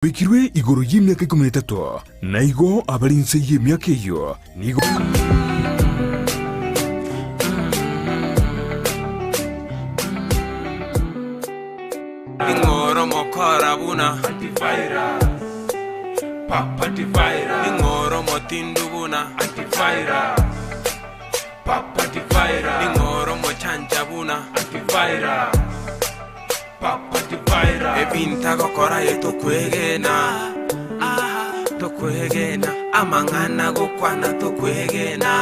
Baikirwe igoro y'emiaka ikomi na etato, na igo abare inse y'emiaka eyio nigo. Ning'o oromokora buna Ning'o oromotindu buna Ning'o oromochancha buna Ebinto agokora aye tokwegena, tokwegena, amang'ana agokwana tokwegena,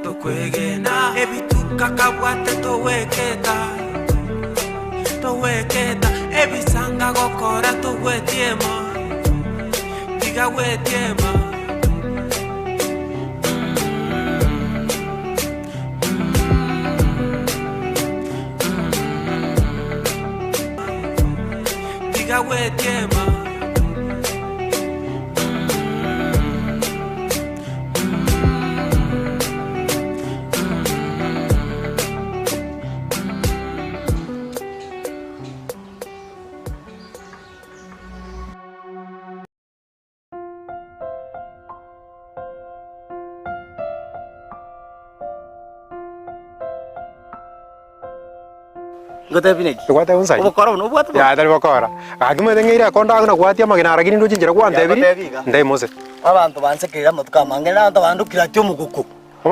tokwegena. Ebituko akabwate togweketa, togweketa, ebisango agokora togwetiema, tiga gwetiema. Tiga gwetiema. Ngotebi naki? Egwate onsai. Obokora obo nobwate bono? Yaya tari bokora. Gaki omanyete ng'eire akonda agwo nagwatia amagena ara lakini ndoche inchera gwantebirie, Yagotebi iga. nde mose. Abanto bansekeire amatuko amange, na abanto bandokire ati omogoko.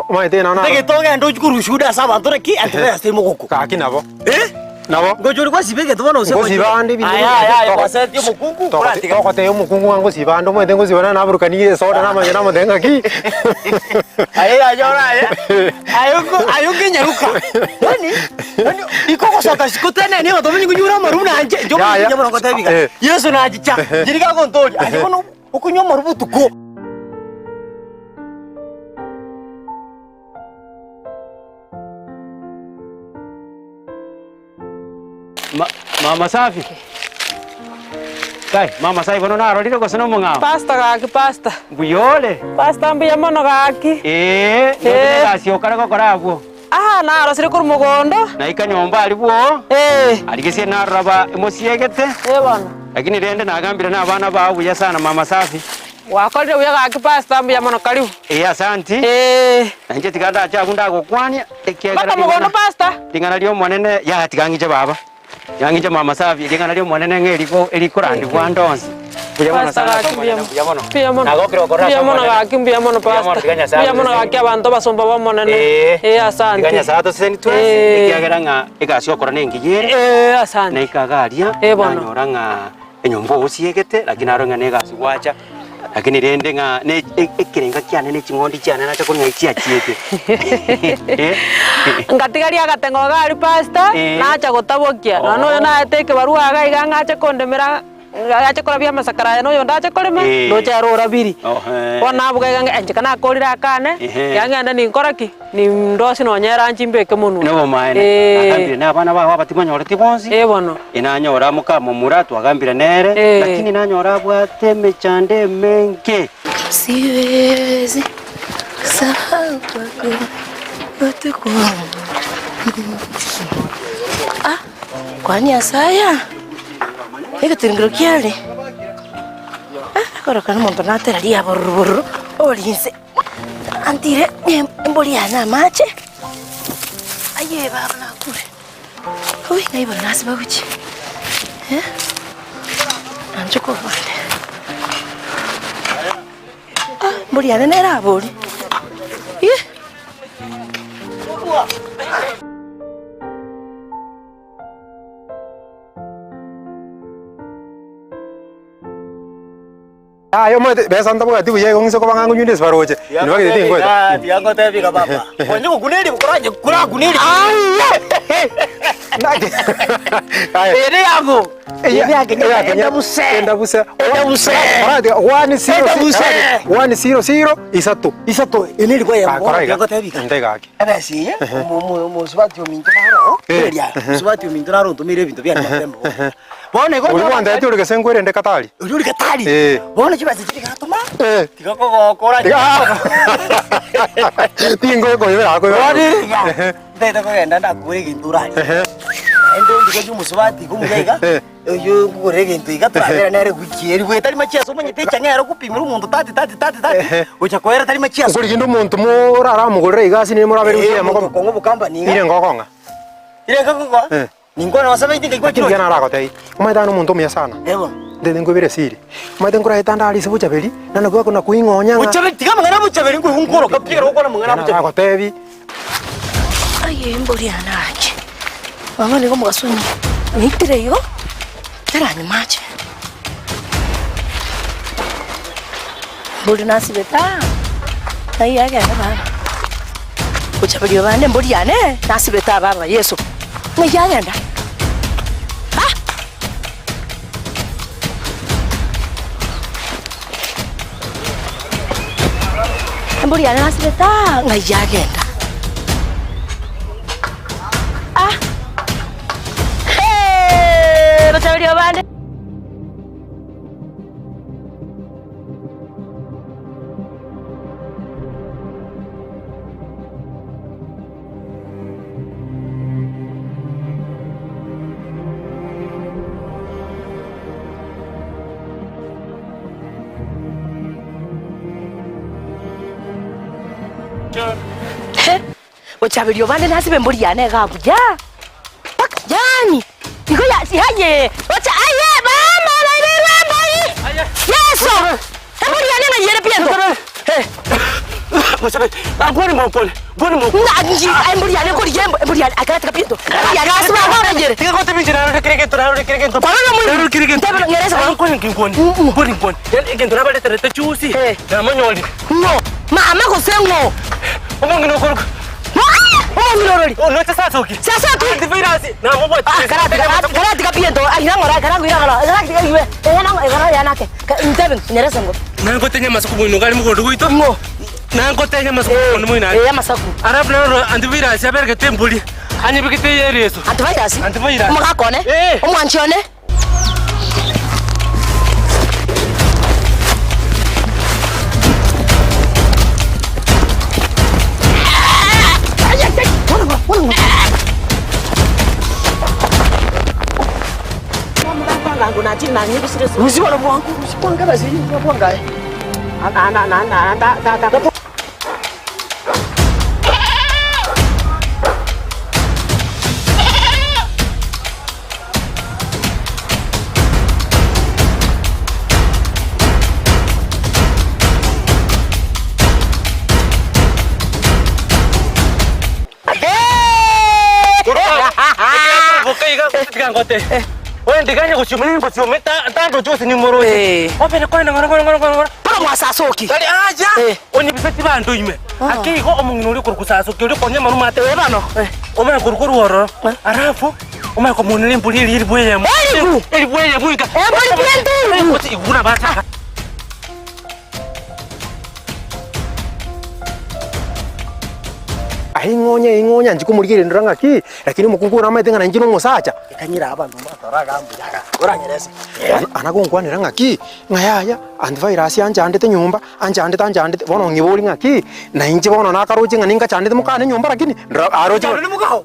Omanyete nao naro. Egento ogende ochie korwa ushuhuda ase abanto naki antivirus teri mogoko. Gaki nabo. Eh? Nabo. Ngocha oria gwasiba egento bono gose Ngosiba ande ebinto Aya aya aya gwasetie omokungu koratiga. Togotebia omokungu ng'a ngosiba ande omanyete ngosiba nare naburukanie esoda namanya namotebia ng'aki. Aye yanyora aye. Aye oko aye okenyaruka. Yaani yaani ikogosoka isiko tenene abanto bamenye konyura amaru buna inche inche Yaya. omonto bono ngotebia iga. Eh. Yeso nachicha, inche nigo agontoria. Aye bono okonywa amaru botuko. Ma, mama safi. Kai, mama safi bono narorire gose nomong'ao? Pastor gaki pastor. Mbuya ore? Pastor mbuya mono gaki. Ee, ndoche Eh. negasi okare gokora abwo. Aha narosire korwa mogondo. Naika nyomba aria bwoo, Eh. arigesie narora ba mosiegete, Eh bono. lakini rende nagambire na abana bao buya sana mama safi. Gwakorire buya gaki pastor mbuya mono karibu. Ee asanti. Ee. Na inche tiga ndache agwo ndagokwania, ekiagera Mpaka mogondo ring'ana pastor. ring'ana ri'Omonene, yaya tiga ng'iche baba, tiga ng'iche mama safi, ring'ana ri'Omonene ng'a eriko erikorandigwa ande onsi. Mbuya mono Pastor sana ase gaki mbuya Omonene, mbuya mono. mbuya mono. Nagokire gokorora ase Mbuya mono Omonene. gaki mbuya mono Mbuya mono, pastor. tiga Nyasae Mbuya mono agosesenie. gaki abanto abasomba b'Omonene. Ee. Ee asante. Tiga Nyasae atosesenie twensi, Ee. ekiagera ng'a egasi okora nengiya ere, Ee asante. naika iga aria, Ee bono. nanyora ng'a Enyomba osiegete, lakini naro ng'a negasi gwacha, lakini rende ng'a ne ekerenga kiane ne ching'ondi chiane nacha korwa ng'ai chiachiete. Ngatigaria agatengo iga aria pastor, Eh. nacha gotabokia, nonya oyo naete ekebarua iga iga ng'ache kondemera, ache korabia amasakara aya na oyonde ache korema, Eh. ndoche ere orabiri. Ohe. Bono nabuga iga ng'a inche kanakorire akane, Ehe. tiga ng'ende ninkora ki? Nindosie nonya eranchi mbeke monwe. Nobomaene, Eh. nagambire na abana bao abatimwanyoreti bonsi, Eh bono. inanyora mokamomura twagambire nere, Eh. lakini nanyora abwate emechando emenge. Siwezi sahau kwako yote kwangu. Ah, kwani Asaya egetingiro kiare ah, akoroka nomonto natera riabororo bororo orinse Antire embori yane amache, aye baba nakure. Oi, ng'ai bono nasiba gochia? Eh? Nanche korwa ande. Ah, embori yane nere abori. Ih! Aye omanyete besa ntabwati buya igo ng'ise koba ng'a ngonywa ase baroche, inwe bagete tingoeta. Tiga ngotebi iga baba. Onye gokuna eribu koranye korakuna eribu. Aye. Ere yango. Eya- Ere ya Kenya, eya Kenya, enda buse. enda buse. Enda buse. Oratiga, one zero Enda zero- buse. one zero zero, isato. Isato ere eribu eyemo. Ah, kora iga. Tiga ngotebi iga. Enda iga aki. Ebesa eye, omosubati ominto naro, Eh. eria, omosubati ominto naro ontomeire ebinto biane mapema bono. Bono igo Oria gwantebetie ore gese nkwerende Katari. Oria ore Katari. Eh. Bono chibesa chiria gatoma. Eh. Tiga kogokora. Tiga. Tingokoibera akoibera. Bono iga. Ntaete kogenda ndakure egento orarie. Ehe. Naende ondigerie omosubati iga omuya iga, oywo nkogorera egento iga torabere nere wiki eri bwe tari machiaso omanyete echang'a ero gopimera omonto tati tati tati tati, gocha koera tari machiaso. Nkorigia inde omonto moraramogorere iga ase nere morabere wiki Eh, eyemo omonto komo. okong'a obokambani iga. Ire ngokong'a. Ire ngokong'a? Eh. Ninkwane osabaite nkaigwa Lakini chirochio. mbuya naragotebi, omanyete aye nomonto omuya sana. Eh bono. Ntete nkwebere esiri. Omanyete nkoraete ande aria ase bochaberi, na nakwo akona koing'onya ng'a. Bochaberi, tiga amang'ana a bochaberi nkoigwa nkoroka pi ekero ogokwana amang'ana a Mbuya bochaberi. naragotebi. Aye embori yane gaki, mama nigo omogaso ong'itire igo, taranywa mache. Mbori nasibete aa, ng'ai agenda baba? Gochaberia bande embori yane nasibete aa baba Yeso, ng'ai agenda? Ah! Embori yane nasibete aa, ng'ai agenda? Ah! Hee! Gochaberia bande. Gochaberia obande nasibe embori yane iga buya, mpaka yaani igo ya aye gocha aye mama naiberwe embori Yeso! Embori yane ng'ai ere piento? Eh. Ng'a embori yane nkorigia embo embori yane akare tiga piento embori yane ase baba ng'ai ere? Kwarora omoibori? Ntebera ng'erese bono. Eh. Ng'o? Mama gose ng'o? Omong'ina okoruka. Omong'ina orori? Onoche Sasoki. Sasoki? Antivirus namobwati. Ah, karati karati karati kapiento. Ai nang'ora karaguira ng'ora. Karati kaiwe. Eya nang'o egara yanake. Ntebe nyerese ngo. Nangotenya amasuku moino gari mogondo goito. Ng'o? Nangotenya amasuku mogondo moino ari. Eh, amasaku. Alafu naro antivirus aberegete embori. Anyebegete yereso. Antivirus? Antivirus. Omogaka one? Eh. Omwanchi one? Omanye komonera embori eria elifu eyemo. Elifu? Elifu eyemo inga. Embori bwente elifu? Gose igura bachaka. Aye ing'onya ing'onya inche komorigereria ndora ng'aki, lakini omokungu oyo namaete ng'a nainche na omosacha. Ekanyira abanto mbatore agambuya aka, oranyerese. Ana gonkwanera ng'aki, ng'a yaya antivirus anchandete nyomba, anchandete anchandete, bono ng'ibori ng'aki, nainche bono nakaroche ng'a ninkachandete mokane nyomba lakini, ndora aroche. Chando nimokao.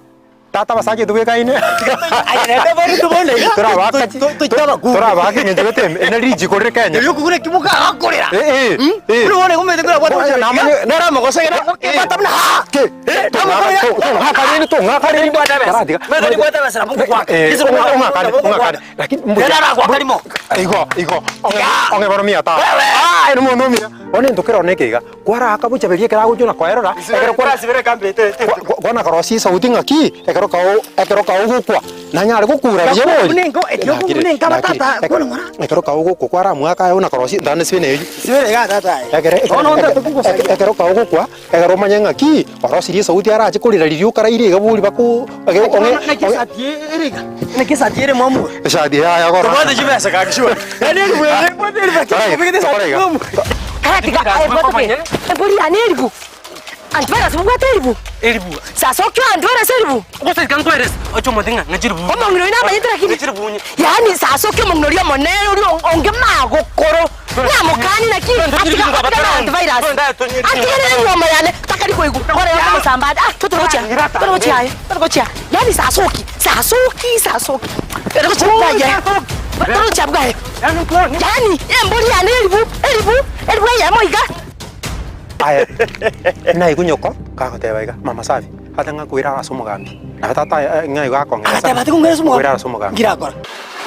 Tata abasacha tobwekaine. Aye naende bono tobone iga. Torabaka chi- Toite abakungu. torabaka eng'encho gete ene richiko rire Kenya. Erio okogura eki mokagokorera. Eh, eh, eh. Buna bono igo omanyete korabwate Bono omochando namanye- iga, nere amagoso egere okebata buna haa. Ke, Eh, tong'aka- tong'aka rende, tong'aka rende. Karatiga. Manyete nibwate ebesa nabo ngokwaka. Eh, Gese ngokwaka, ong'akane, nabo ngokwaka. ong'akane. Lakini mbuya. Nere aragoaka rimo. Igo, igo. Ong'e- ong'e bono mia tano. Ah, ere omonto omuya. Bono egento kere ororo neke iga, Kwaraka bochaberia ekero agochia na koerora, ekero kwara kwana korosia esauti ng'aki, ekero kao ekero kao ogokwa, nanyare gokura buya bori. Ekero kao ogokwa kwaramoaka aye ona korosia ntande sibene eywo. Ekere ekero kao ogokwa, ekero omanye ng'aki, orosirie esauti arache korera riria okaraire iga bori bako ong'e Eshati yaya goro. Tokore iga. Karatiga aye bwate ki? Embori yane eribu. Antivirus bobwate eribu. Eribu. Sasa okio antivirus eribu. Gose rika nkwerese, oche omonto ng'a ng'a chiribu. Omong'ina oyo namanyete lakini. Ng'a chiribu onye. Yaani sasa okio omong'ina oria omonene oria onge magokoro. Namokani naki atiga atiga na antivirus. Atigere enyuomo yane takari koigwa. Bono igo nkomosamba ande ah totore gochia totore gochia aye totore gochia yaani sasoki sasoki sasoki totore gochia bwaye totore gochia bwaye yaani embori yane eribu eribu eribu eyemo iga. Aye naigwe nyoko kagoteba iga, mama safi, ate ng'a koirara ase omogambi. Nabo tata aye ng'a igo akong'eresa Agateba ati kong'eresa omogambi, koirara ase omogambi. nkirakora.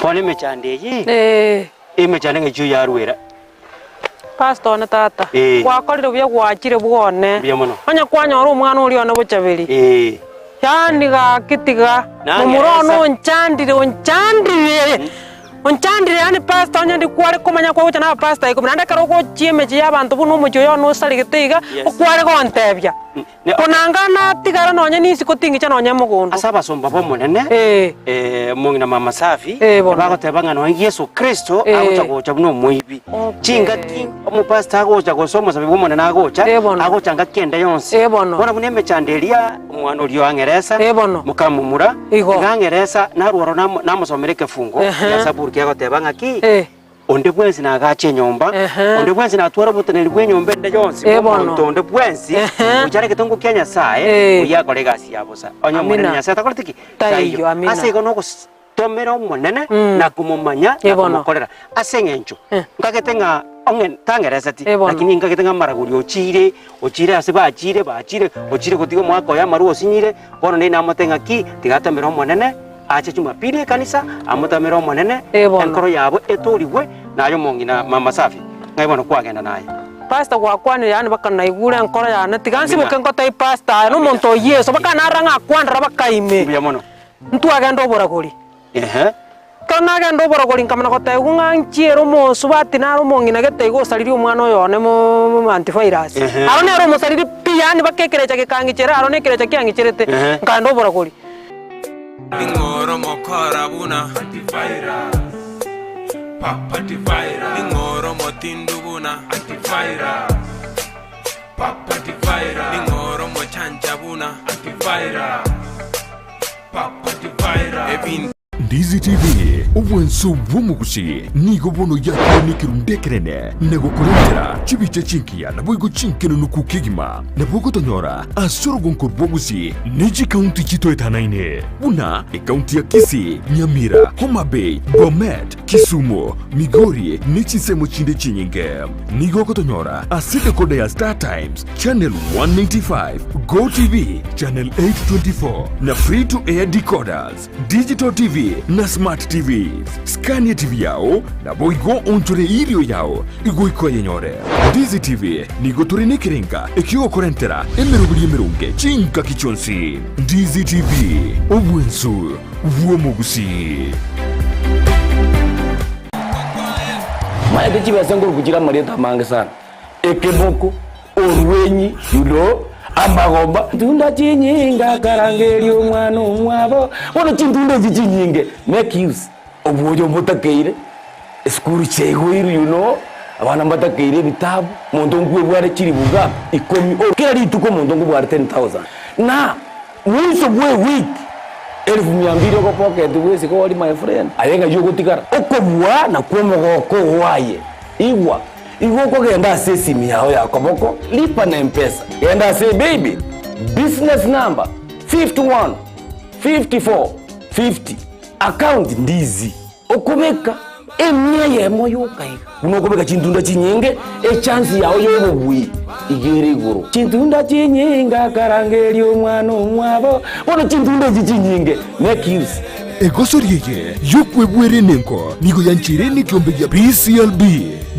Bono emechando eye, Ee. emechando eng'encho yarwera. Pastor one tata, Ee. gwakorire buya gwachire bwone. Mbuya mono. Onye kwanyora omwana oria one bochaberi. Ee. Yaani gaki tiga, Nang'eresa. momura one onchandire onchandire. Onchandire yaani pastor onye ndi kware komanya kwagocha na abapastor ikomi naende ekero ogochia emechie ya abanto buna omochie oyo one osaregete iga, Yes. okware gontebia. Ne- Konanga natigara nonye nisiko ting'icha nonye mogondo. Ase abasomba b'Omonene, Eh. eh, omong'ina mama Safi, Eh, bono. bagoteba ng'a nonya Yeso Kristo Eh. agocha gocha buna omoibi. Okay. Chingaki omopastor agocha gose omosabi bw'Omonene agocha, Eh, bono. agocha ngaki ende yonsi. Eh, bono. Bono buna emechando eria omwana oria oang'eresa, Eh, bono. mokamomura, Igo. iga ang'eresa narwo oro namo- namosomera ekefungo Ehe. gia Zaburi kiagoteba ng'aki, Eh. Onde bwensi nagache enyomba, Ehe. onde bwensi natware oboteneneri bw'enyomba ende yonsi, Eh, bono. omonto onde bwensi Ehe. ocha are egetongo kia Nyasae, Eh. oyio akore egasi ya bosa. Onye Omonene Amina. Nyasae takoreti ki? Taiyo, amina. Ase igo nogotomera Omonene Mm. na komomanya Eh, na bono. komokorera. Ase eng'encho Eh. nkagete ng'a ong'e tang'ereseti, Eh, bono. lakini nkagete ng'a amaragori ochiire, ochiire ase bachiire bachiire, ochiire gotiga omwaka oye amarwa osinyire, bono nere namote ng'aki, tiga atomere Omonene, Ache Jumapili ekanisa, amotamere Omonene, Ee bono. enkoro yabo etoorigwe, naye omong'ina mama safi, ng'ai bono kwagenda naye? Pastor gwakwanire yaani baka naigure enkoro yane tiga nsiboke ngotebie pastor aye nomonto o Yeso baka narora ng'a akwanera baka ime Mbuya mono. ntwagenda oboragori. Ehe. Ekero nagenda oboragori nkamanya gotebiwa ng'a nchiere omosubati nare omong'ina gete iga osaririe omwana oyo one mo antivirus. Ehe. Aro nere omosariri pi yaani baka ekerecha gekang'ichera aro na ekerecha kiang'icherete Ehe. nkaenda oboragori. Ning'o omokora buna Antivirus? Papa Antivirus. Ning'o omotindu buna Antivirus? Papa Antivirus. Ning'o omochancha buna Antivirus? Papa Antivirus. Ebinto Ndizi TV, obwanso bw'omogusi, nigo bono yakire nekerundu ekenene na gokorentera chibicha chingiya naboigo chinkenenuku kegima. Nabo ogotonyora ase orogonko rw'obosie ne chikaunti chitoetanaine, buna ekaunti ya Kisii, Nyamira, Homa Bay, Bomet, Kisumu, Migori ne chinsemo chinde chinyinge. Nigo ogotonyora ase decoder ya Star Times, Channel 195, GoTv, Channel 824 na Free to Air decoders, Digital TV na Smart TVs. Skania TV yao naboigo onchore irio yao igoika oyenyore. Ndizi TV nigo tore nekerenga ekiogokorentera emeroberi emeronge chingaki chionsi. Ndizi TV, obwensu bw'omogusii. Maete chibesa nkoruku chire amarieta amange sana, ekeboko, orwenyi, you know, amagomba. Tunda chinyinga akarangeria omwana omwabo, bono chintunda echi chinyinge make use. Obwoyo mbotakeire, esukuru chiaigoirwe you know, abana mbatakeire ebitabu, omonto nkwebware chilifu ngapi? Ikomi, o kera rituko omonto nkobware 10,000 na mwiso bwa ewiki elfu mia mbili ogopocket bwesike ori my friend, aye ng'ai ogotigara? Okobua nakwo omogoko oo aye, igwa, igo okogenda ase esimi yao ya koboko, lipa na mpesa, genda ase ebaybill, business number 51 54 50. Account ndizi okobeka emia eyemo yoka iga buna okobeka chintunda chinyinge echance yao yobobui iga ere igoro. Chintunda chinyinge akarangeria omwana omwabo bono chintunda echi chinyinge make use. Egosori eye y'okwebwera enengo nigo yancheire nekiombe gia PCLB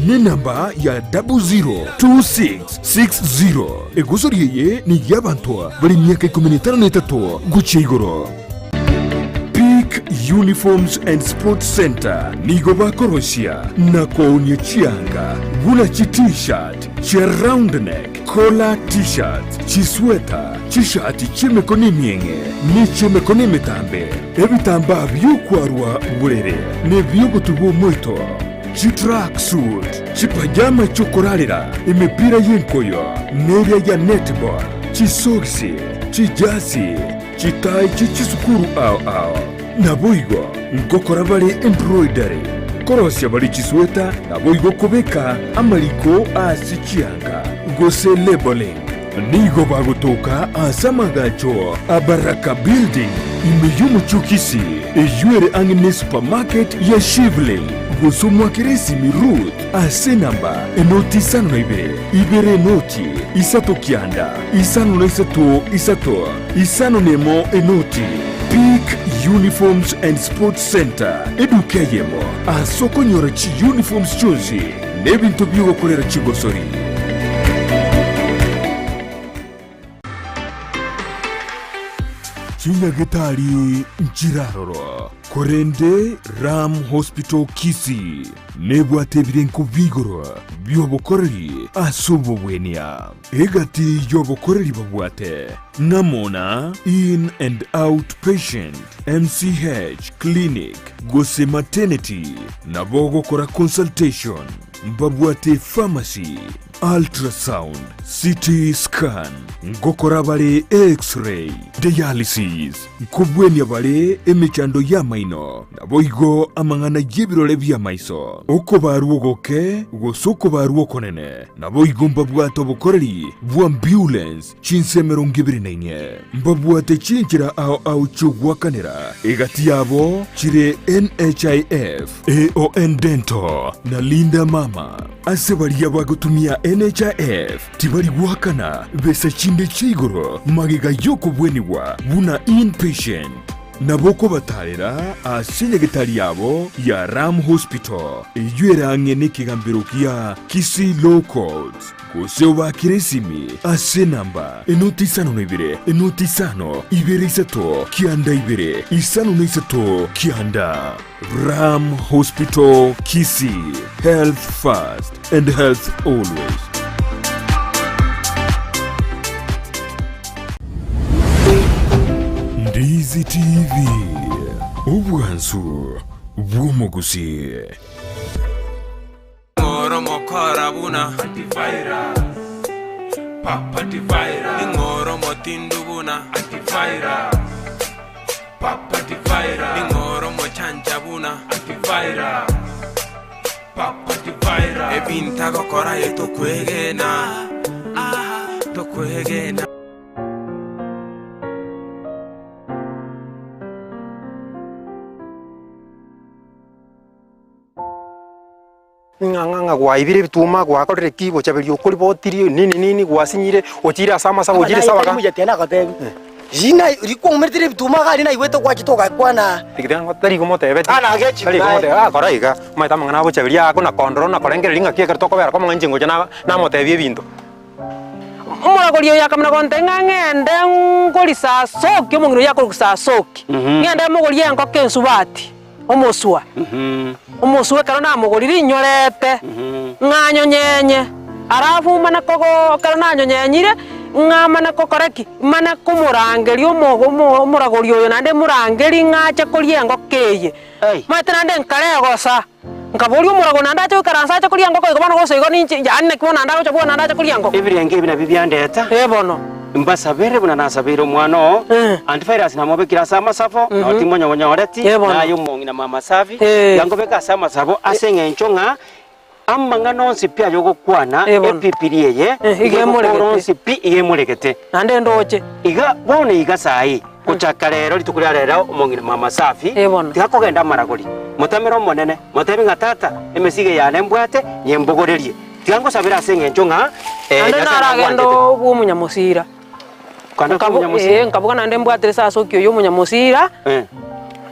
nenamba ya 002660. Egosori eye ney'abanto bare emiaka ikomi na etano na etato gochia igoro. Peak Uniforms and Sports Centre nigo bakorosia na koonia chianga buna chi T-shirt, chia round neck, collar T-shirts, chisweta, chishati chi'emekono emieng'e ne chi'emekono emetambe, ebitambaa bi'okwarwa borere na ebi'ogotubwa omoito, chitrack suit, chipajama chi'okorarera, emepira y'enkoyo neria ya netball, chisogisi, chijasi, Chitai chie chisukuru ao ao. Naboigo ngokora bare embroidery. Nkorosia bare chisweta, naboigo kobeka amariko ase chianga, gose labelling. Nigo bagotoka ase amagacho a Baraka Building, ime y'omochie o Kisii, eyio ere ang'e ne supermarket ya Shivling. Gose omwakere esimi Ruth ase enamba enoti isano na ibere, ibere enoti, isato kianda, isano na isato isato, isano na emo enoti. Peak Uniforms and Sports Centre, eduka eyemo ase okonyora chiuniforms chionsi na ebinto bi'ogokorera chigosori. Chinyagetari nchiraroro, korende Ram Hospital Kisii nebwate ebirengo bi'igoro bi'obokoreri ase obobwenia. Egati y'obokoreri babwate ng'amo na In and Out Patient, MCH Clinic gose Maternity, nabo ogokora consultation, mbabwate pharmacy, ultrasound, CT scan, ngokora bare X-ray, dialysis, nkobwenia bare emechando y'amaino, naboigo amang'ana y'ebirore bi'amaiso, okobarwa ogoke gose okobarwa okonene. Naboigo mbabwate obokoreri bw'ambulance chinse 24, mbabwate chinchera ao ao chi'ogoakanera, egati yabo chire NHIF, AON Dental, na Linda Mama. Ase baria bagotumia NHIF tibari goakana besa chinde chia igoro magega y'okobwenigwa buna inpatient. Nabo okobatarera ase nyagetari yabo ya Ram Hospital, eyio ere ang'e nekegambero gia Kisii Law Courts, gose obaakere esimi ase enamba enoti 52 enoti 5 2 3 9 2 5 3 9. Ram Hospital Kisii, health first and health always. Ndizi TV, obwansu bw'omogusii. Ning'oro mokora buna Antivirus, Papa Antivirus. Ning'oro motindu buna Antivirus, Papa Antivirus. Ning'oro mochancha buna Antivirus, Papa Antivirus. Ebinto agokora aye tokwegena, ah, tokwegena. Ng'a ng'a ng'a gwaibire ebituma, gwakorire ki, gochaberia okoribotirie nini nini, gwasinyire, ochire ase amasabo, ochire sabaga. Riina rikwaumerete ebituma iga aria naigwete gwachete ogakwana. Tari igo motebetie, Ah, nagechirie tari igo naye. motebe, ah kora iga, omanyete amang'ana agochaberia aa kona kondora na korengereria ng'aki ekero tokobera komo ng'a inche ngocha na namotebia ebinto. Omoragori oyo akamanya gontebia ng'a ng'ende ngori Sasoki, omong'ina oyio akorokwa Sasoki, ng'ende mogorie engoko ensubati, omoswa. Omoswa ekero namogorire inyorete, ng'a nyonyenye, alafu mane kogo ekero nanyonyenyire, ng'a mane gokora ki? Mane komorangeria omo omo omoragori oyo naende morangerie ng'a ache koria engoko eye. Omanyete naende nkaregosa. Nkaboria omorago naende ache goikaransa ache koria engoko igo bono gose igo ninche yaani naki bono naende agocha bwono naende ache koria engoko. Ebirengo ebi nabio biandeta. Ee bono. Mbasabere buna nasabeire omwana oo. Antivirus namobekire ase amasabo, nao timonyoreti, Ee bono. naye omong'ina mama Safi, Ee. yangobeka ase amasabo ase eng'encho ng'a amang'ana onsi pi ay'ogokwana, Ee bono. epipiri eye, Eh, iga iga egokora emoregete. onsi pi iga emoregete. Naende ndoche. Iga bono iga saii, Gochaka rero, rituko ria rero, omong'ina mama Safi, Ee bono. tiga kogenda amaragori. Motamere Omonene, motebi ng'a Tata, emesigo eye yane mbwate, nyembogorerie. Tiga ngosabere ase engencho ng'a eh, Naende Nyasae naragende nagwanchete. bw'omonyamosira. Kanda Nkabu- bw'omonyamosira. ee, nkabuga naende mbwatire Sasoki oyio omonyamosira, Eh.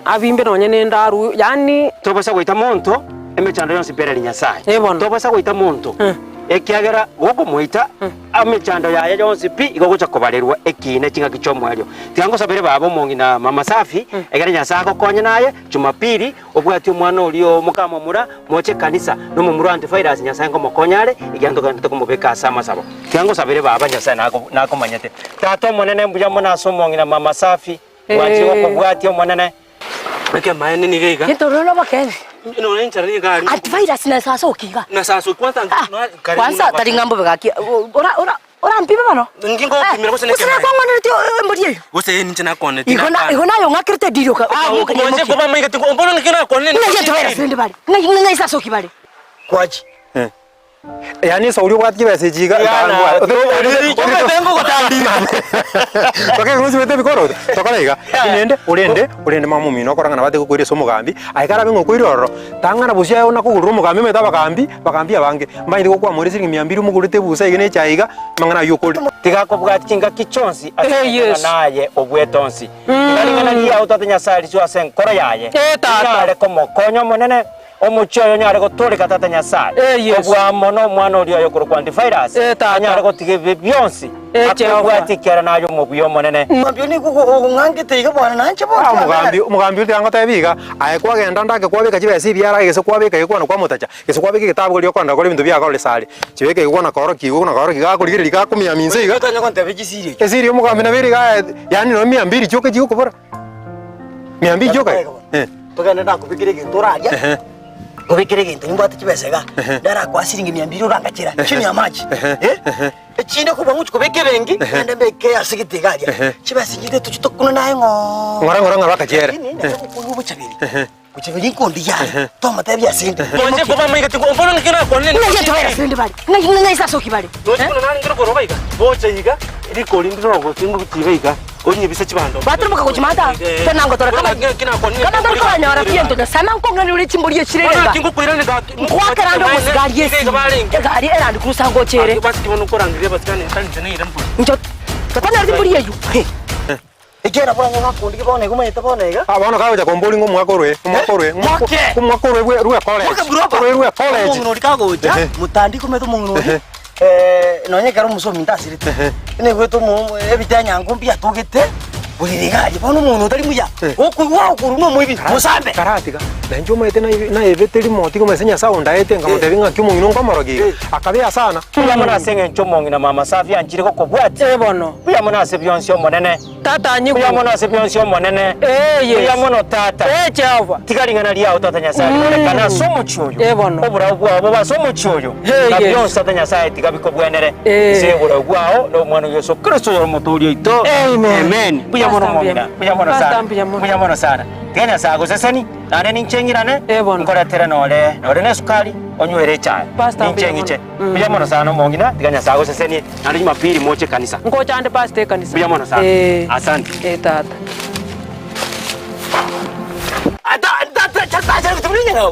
abimbe nonye nendaru, yaani Tobaisa goita monto, emechando yonsi mpereri Nyasae. Ee bono. Tobaisa goita monto, Eh. ekiagera gokomoita, Amechando yaye yonsi pi igo gocha kobarerwa ekiina chingaki chi'omoerio. Tiga ngosabere baba omong'ina mama Safi, egere Nyasae agokonye naye, Jumapili, obwatie omwana oria oo mokamomura, moche ekanisa, na omomura o Antivirus Nyasae ngomokonya are, ekiagera ntogenderete komobeka ase amasabo. Tiga ngosabere baba Nyasae nako nakomanyete. Tata omonene mbuya mono ase omong'ina mama Safi, bwanchire gokobwatia Omonene. Ekemaene nigo iga. Gento roro nobokene. Nonya enchara nigo ari. Antivirus na sasoki iga. Na sasoki kwanza Ah, kare kwanza buna tari ng'a mbobe gaki ora ora. Orampime bono? Inki ngogopimera gose Gose nekemaene? nakwang'aneretie embori eyio? Gose ee ninche nakwanete Igo na nakana. igo naye ong'akerete ediri oka Ah, okaimoka omonche nyaimokia. koba amaigete ngo bono ng'aki nakwanire Ng'ai anto bare bare? Ng'ai ng'ai ase asoki bare? Kwachi. Yaani esauri obwate chibesa echi iga Yana, tokegosibete ebikoroto tokore iga lakini rende orende orende mama omino okora ng'a nabo ategokoira ase omogambi aye karabe ng'a okoira ororo tang'ana bosio aye onakogorera omogambi omanyete abagambi abagambi abange mbanyete gokwamora esiringi mia mbiri omogorete ebusa iga na echae iga amang'ana aywo okore. Tiga akobwati chingaki chionsi ase Eh, amang'ana Yesu. aye obuete onsi. Tiga ring'ana riao Tata Nyasae riswe ase enkoro yaye, Eh, Tata. rinyare komokonya Omonene, Omochie oyo onyare gotooreka Tata Nyasae, Eh, Yesu. kobua amo nomwana oria oye okorokwa Antivirus, Eh, Tata. anyare gotiga ebibe bionsi, Eh, Jehova. akobwatie ekiagera naye omobuya Omonene. Omogambi oyo nigo ong'angete iga bwana nanche bono. Ah, omogambi, omogambi oria tiga iga, aye kwagenda ndake kwabeka chibesa ebiara gese kwabeka egekwana kwamotacha, gese kwabeka egetabu keria okogenda gokora ebinto biago ore sare, chibeka egekwana korokia igo na korokia iga gakorigereria gakomiamia inse iga. Otanya gontebia chisiri echio. Esiri ya omogambi nabo ere iga aye, yaani nonye mia mbiri chioka chigokobora, mia mbiri chioka eh. Togende nakobekera egento oraria, nkobekere egento nimbwate chibesa iga, ndarakoa siringi mia mbiri orangachera, chini ya maji, eh, echinde kobua ngochi kobeka ebenki, ngende mbeke ase egete iga aria, chibesa echi tochi tokune naye ng'oora. Ng'ora ng'ora ng'ora bakachiere. Lakini nacha gokoigwa obochaberi, bochaberi nkondigia are, tomotebia ase inde. Bonche koba maigete bono ng'aki nakwanire Ng'ai anto bare ase bare? Ng'ai ng'ai ase asoki bare? Roche buna narenge rokoroba iga, bocha iga, rikori ndire ogoting'u tiga iga. Onyebise chibando. Gwatoromoka gochia maata, tonangotore kama kama ntori kobanyora pi ento Nyasae nankong'anerie ore chimbori echire Bono reba. naki ngokoirania gaki. Nkoakera ande omosigari esimi, egari erandi cruiser ngocha ere. Basi bono nkorangeria abasigari nere inche neire mbori. Inche totanyora chimbori eywo. He. Ekiagera bono gakundi bono iga omanyete bono iga. Ah, bono kagocha komboria ng'a omwaka orwe, omwaka orwe, omwaka Mwake! omwaka orwe bwe rwe college. Mwake buroba. Orwe rwe college. Omong'ina oria kagocha, Ehe. motandiko omanyete omong'ina oria, Ehe. nonya ekero omosomi ntasirete, naigwete omo ebitenyango mbiatogete, borere iga aria, bono omong'ina otari muya, okoigwa okorwa na omoibi, mosambe. Karatiga, na inche omanyete naibe naebete rimo tiga omanyete Nyasaye ondaete nkamotebia ng'aki omong'ina onkomorokia iga, akabea sana. Mbuya mono ase engencho omong'ina mama Safi anchire gokobwatia. Eh bono. Mbuya mono ase bionsi Omonene. Tata nyigwe. Mbuya mono ase bionsi Omonene. Eh Yesu. Mbuya mono Tata. Eh Jehova. Tiga ring'ana riao Tata Nyasaye rirorekane ase omochie oyo. Eh bono. Oborau bwao bobe ase omochie oyo. Eh, Na Yesu. bionsi Tata Nyasaye tiga bikobwenere. Eh. Ase oborau bwao na Omwana o Yeso Kristo oyore Omotooria oito. Amen. Amen. Mbuya mono Pastor, mbuya. omong'ina. Mbuya mono Pastor, sana. mbuya mono. Mbuya mono sana. Tiga Nyasaye agoseseni, naende ninche ng'irane, Eh, bono. nkoretere nore nore na esukari, onywere echae. Pastor, Ninche mbuya ng'iche. mono. Mbuya mono sana omong'ina, tiga Nyasaye agosesenie, naende Jumapili moche ekanisa. Ngocha ande pastor ekanisa. Mbuya mono sana. Eh. Asante. Eh, tata.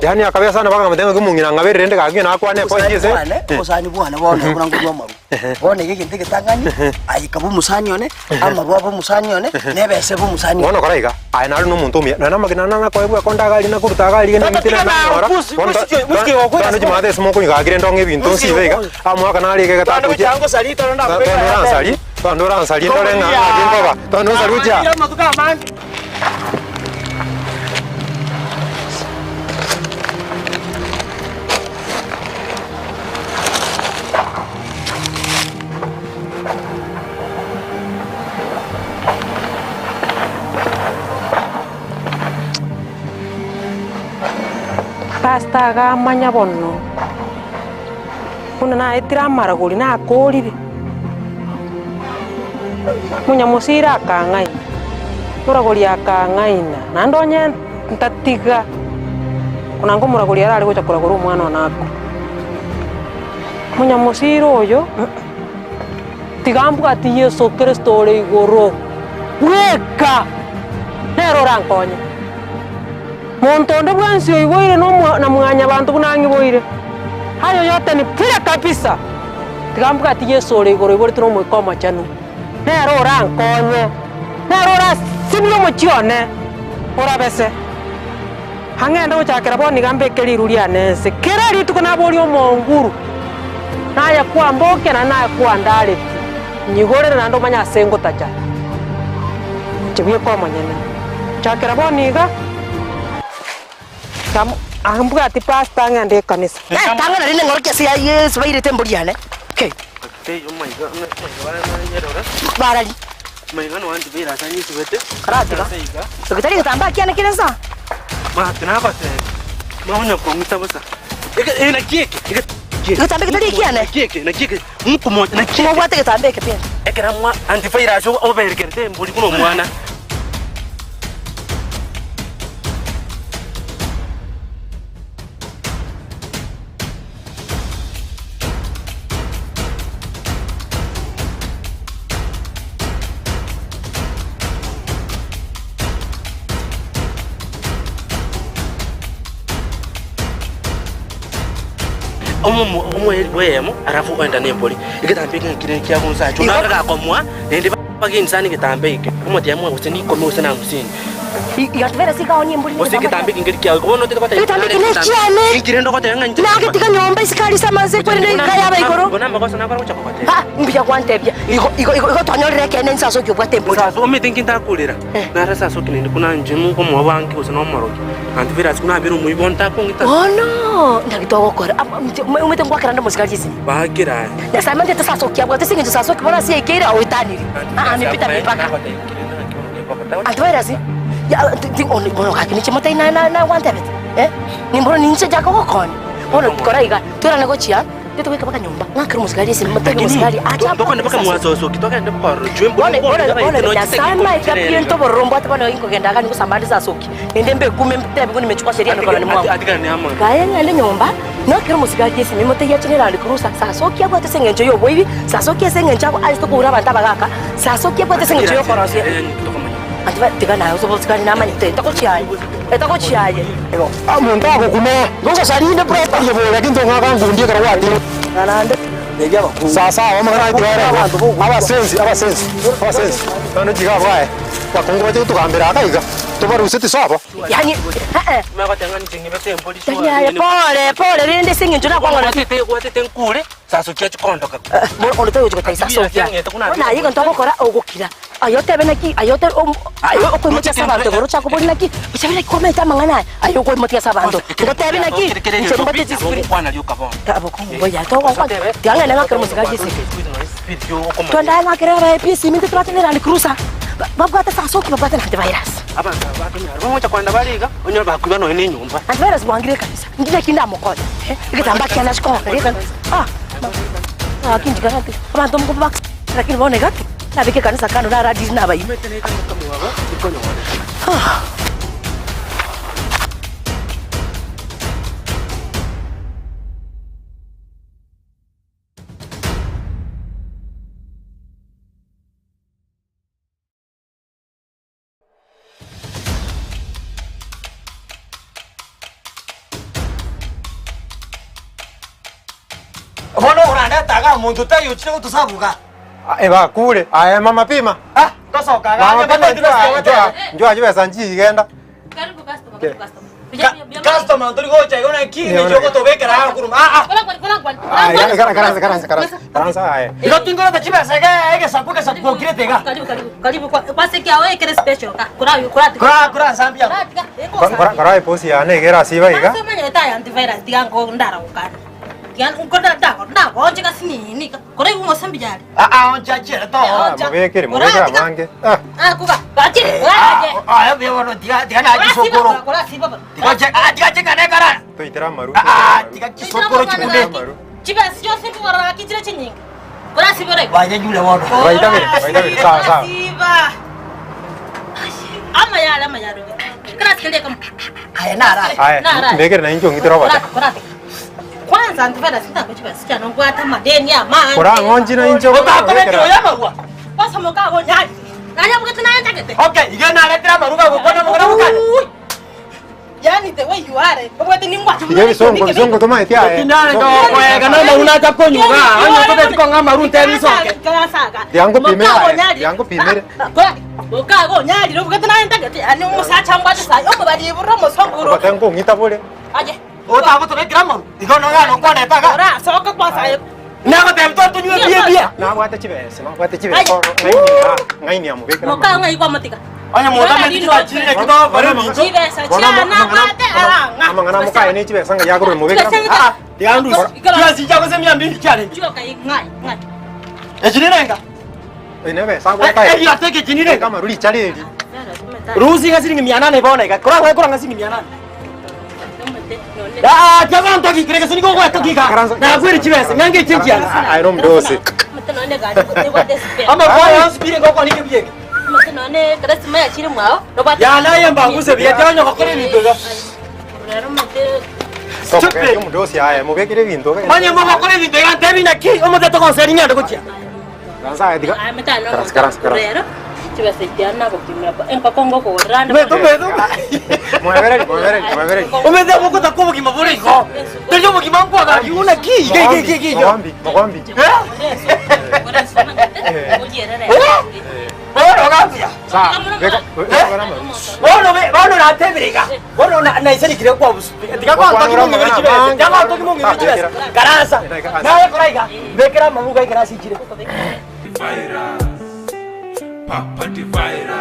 Yaani akabea sana mpaka nkamotebia ng'aki omong'ina ang'aberire rende gaki nakwane Obosani point ase. bwane, obosani bwane bono buna nkorwa amarwa. Bono iga egento egetang'ani, aye kaba omosani one, amarwa abe omosani one, na ebesa ebe omosani one. Bono kora iga, aye nare nomonto omuya, nonya namagena ane nakoebwa ekonda iga aria nakoruta iga aria Tata, nemete tiga nanyora, na pusi, bono pusi ki- pusi ki okoira tano chimate ase mokonywa gaki rende ong'e ebinto nsibe iga, amo aka nare iga Twana getakochia, gocha ngosaria twana twana nakobeka oransarie, twana oransarie ndore ng'a ng'aki nkoba, twana onsarie gochia aa. Amatuko amange. Pastor agamanya bono buna naetire amaragori nakorire, monyamosira akang'aina, moragori akang'aina, naende onye ntatiga, buna nkomoragori arare gocha koragora omwana one akwe. Monyamosira oyo, tiga mbwati Yeso Kristo ore igoro bweka, nere orankonye. Monto onde bwensi oiboire nomo na mwanyabanto buna ang'iboire, hayo yote ni bure kabisa. Tiga mbwati Yeso ore igoro oiboretwe n'Omoika Omochenu, nere orankonye, nere orasinie omochie one, orabese. Ang'ende gochakera bono iga mbeke riru riane ense. Kera rituko naborie omonguru, naye kwambokia naende naye kwandaretie, nyigorere naende omanye ase ngotacha. Inche bweka omonyene. Chakera bono iga, mbwati pastor ang'ende ekanisa. Tang'ana rende ng'orokia ase ya Yeso bairete embori yane. Okay. Barari. Karatiga. Eke tari egetambaa kiane kere nsa. Egetambe eke tari ekiane? Naki eke, naki eke, mokomocha, naki eke. Mobwate egetambe eke piento. Ekero mwa antivirus oberekerete embori buna omwana. Omomo omoeri bw'eyemo alafu oenda nembori, egetambe eke nkere ekia gonsacha, Igo- onanga gakomoa naende bagensa negetambe eke, omotebi moe gose nikomi gose na hamsini. Igatubera ase ekaoni embori Gose egetambe eke nkeri kiago, bono otagete goteba Egetambe eke nekiane. Inki rende ogoteba ng'a inche Nagetiga nyomba isiko aria ase amanse ekwerende ekayaba igoro. Bono amagoso nakore gocha kogotebia. Ah, mbuya gwantebia. Igo igo igo igo twanyorire ekeene inse ase okiobwate embori. Sasa omanyete inki ntakorera? Nare sasa okinende buna inche mokomoa bange gose nomorogi, antivirus buna abere omoibo ntakong'ita. Bono naki togokora? Amo inche omanyete ngwakera nde omosigari esimi. Bakera aye. Nyasae amanyete sasoki abwate ase eng'encho sasoki bono ase yaikeire oetanire. Aa amepita mipaka. Antivirus ya ti ti one bono gaki ninche motai na na nagwantebete eh, nimboro ninche nchake gokonya. Bono kora iga, toirane gochia, togoika mpaka nyomba, ng'akere omosigari esimi, motebie omosigari ache Tokende abwate mpaka sasoki. mwasosoki, togende mpaka ororo chwe Bono mbori bono bono Nyasaye amaete pi ntobororo mbwate bono inkogenda iga nigosamba ande sasoki, naende mbekume ntebigwe nimechukua sheria mikononi mwango. Atigane amo. Kaye ng'ende nyomba, ng'akere omosigari esimi, motebie ache ne Land Cruiser, sasoki abwate ase eng'encho y'oboibi, sasoki ase eng'encho ago aisete koura abanto abagaka, sasoki abwate ase eng'encho y'okorosia. Anto ba tiga naye ase obosigari namanyete, etagochia aye, etagochia aye. Omonto agokuna, Gosasarinde proper. Oye bore lakini tong'aka nkundi ekero gwatire. Sasa aba amang'ana aye tibarengwa. Abasensi, abasensi, abasensi. Bono chiga abwo aye, bakungu bache gotogambera aka iga, tobaruse tisobo. Yaani, eh-eh. Tari aye, pore, pore rende ase eng'encho nakwang'ora ki. Gwatete nkure, sasokia chikondoka. Bono onde tari gochia gotebia sasokia. Bono aye egento ogokora, ogokira. Aye otebe naki, aye ote om aye okoimokia ase abanto igoro ochake oborie naki, ochabe naki kwamaete amang'ana aya, aye okoimokia ase abanto. Ngotebi naki, inche nimbwate chisipiri. Abokong'u mbuya, togokwana, tiga ng'ende ng'akere omosigari esegi. Twende aye ng'akere abae pi esimi intwe tobwate ne Land Cruiser, ba babwate sasoki babwate na antivirus. Abanto aba bakonyara bagocha kogenda bare iga, onyore bakoiba nonya na enyomba. Antivirus bwangire ekanisa, inki naki ndamokonye, eh, egetambaa kiane ase kong'okeria ekanisa, ah, gaki nchikarate, abanto mokobak lakini bono iga ki. Nabeke ekanisa kando naradiri nabaino. Bono orandete iga omonto taiyo ochire gotosabuka. Ebakure aye mama pima. Ah, tosoka iga Mama aye pima bataiti njua basikia njua batebe. njua chibesa nchigenda. Karibu customer, Okay. karibu customer. Customer tori gocha igo naki ninche ogotobekera aa korwa ah ah. Ah, ikara karansa karansa karansa karansa aye. Igo tingoreta chibesa iga egesaku egesaku okirete iga. Karibu karibu karibu kwa kwa seki awe kere special ka. Kura kura. Kura kura nsambia. Kura tika. Kora kora eposi yane igera asiba iga. Kasa manya ta antivirus tiga ngo ndara gukana. Tiga ngo ndara ndako ndako onje kasinini. Kora igu ngosambi jari. Ah ah oncha chere to. Ah, mubekere mubekere abange. Ah, Ah kuba. Bachiri. Kura. Ah ah bono tiga tiga na chisokoro. Kura siba. Tiga che ah tiga chenga ne kara. toitera amaru. Ah ah tiga chisokoro chikunde. Chibasi chose ngora kichire chinyinga. Kura siba rai. Waje yule bono. Baitabere, baitabere, sawa sawa. Siba. Ama yale ama yale. Kura sikende kama. Aya nara. Aye, mbekere na incho ngitero bata. Kwanza antivirus ndakuchibasi chano ngwata madeni ama. Kora ng'onchi na incho Otakobekera oyamarwa. Kwasa mukabo nyali. Nanya mukete nanya takete. Okay, iga naretera amaruga gokona mokona mokana. Yani the way you are. Obwete ningwa. Iga bisongo bisongo tomaete aye. Tindane tokwega na maru nacha konyuga, onye tobeti kong'a amaru ntebi soke. Yango pimere aye, yango pimere. Mukago nyali obwete nanya takete. Ani umusacha ngwate sai. Omubali burro musonguru. Obate ngong'ita bore. Aje. Otagotobekera amaru. Igo no gano kwaneta iga. Ora soka kwasa. Nagoteba totunywe bia bia. Nabwate chibesa, nabwate chibesa. Ng'aini ng'aini amubekera. Mukago ngai kwa mutika. Onye monto amanyete chibachirire kidogo binto. Chibesa chiana bwate aranga. Amang'ana mokaye ne chibesa nga yagorwe mubekera. Ah ah, tiga ndusi. Chibesa chako se 200 chiarenge. Chiboka ngai ngai. Echinirenga. Ine besa bwataye. Eh, yateke chinirenga. Kama ruri chareri. Rusi nga siringi 800 bono iga. Kora kora nga siringi 800. Ah, tiga ntogikire gese nigo ogwetogika. Nakwire chibesa, ng'ange echi echiana. Aye nomdosi. Amakwaya yonsi pire ngokwana eke buya eke. Yana aye mbanguse buya tiga onye gokora ebinto iga. Stupid. Omudosi aye mubekire ebinto. Onye mogokora ebinto iga ntebi naki omotete gonseri ng'ende gochia. Karansa aye tiga. Karansa karansa karansa. Mwebereri mwebereri mwebereri. Omete mogotaka obogima bore igo. Tari obogima nkwagakiwa buna ki? Iga iga iga iga iga. Mogombi mogombi. Bono gabuya. Sa beka beka amaru. Bono bono natebire iga. Bono naisanikire kwa busupi. Tiga gwantoki mong'ibere chibesa. Tiga gwantoki mong'ibere chibesa. Karansa. Naye kora iga. Bekera amabuga ekero ase chire.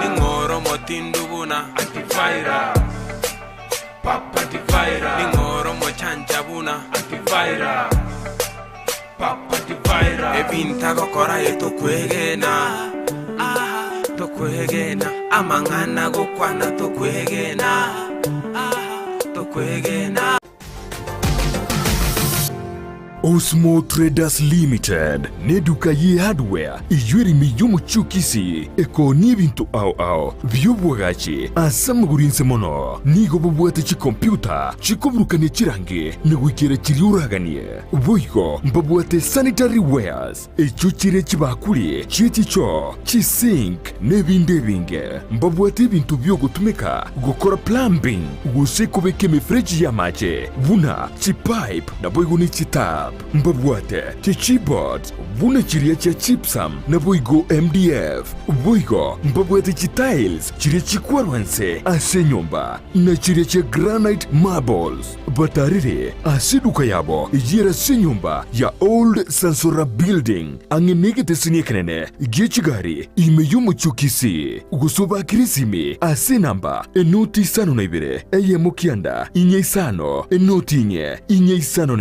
Ning'oro motindu buna antivirus Papa antivirus Ning'oro mochancha buna antivirus Papa antivirus Ebinto agokora aye tokwegena ah, tokwegena Amang'ana agokwana tokwegena ah, tokwegena. Osmo Traders Limited neduka ye hardware eyio ere ime y'omochie o Kisii ekoonia ebinto ao ao bi'obwagachi ase amagoro inse mono. Nigo bobwate chikompiuta chikoburukania chirangi na goikera chiria oraganie. Boigo mbabwate sanitary wares echio chire chibakuri chie chichoo, chisink na ebinde ebinge. Mbabwate ebinto bi'ogotumeka gokora plumbing gose kobeka emefereji y'amache buna chipipe naboigo ne chitap. Mbabwate chichipboards buna chiria chia gypsum naboigo MDF. Boigo mbabwate chitiles chiria chikwarwa nse ase enyomba na chiria chia granite marbles. Batarire ase eduka yabo eyio ase enyomba ya Old Sansora Building ang'e negeteseni ekenene gie chigari ime y'omochie o Kisii, gose obakere esimi ase enamba enoti isano na ibere, eyemo kianda, inye isano, enoti inye, inye isano nemo.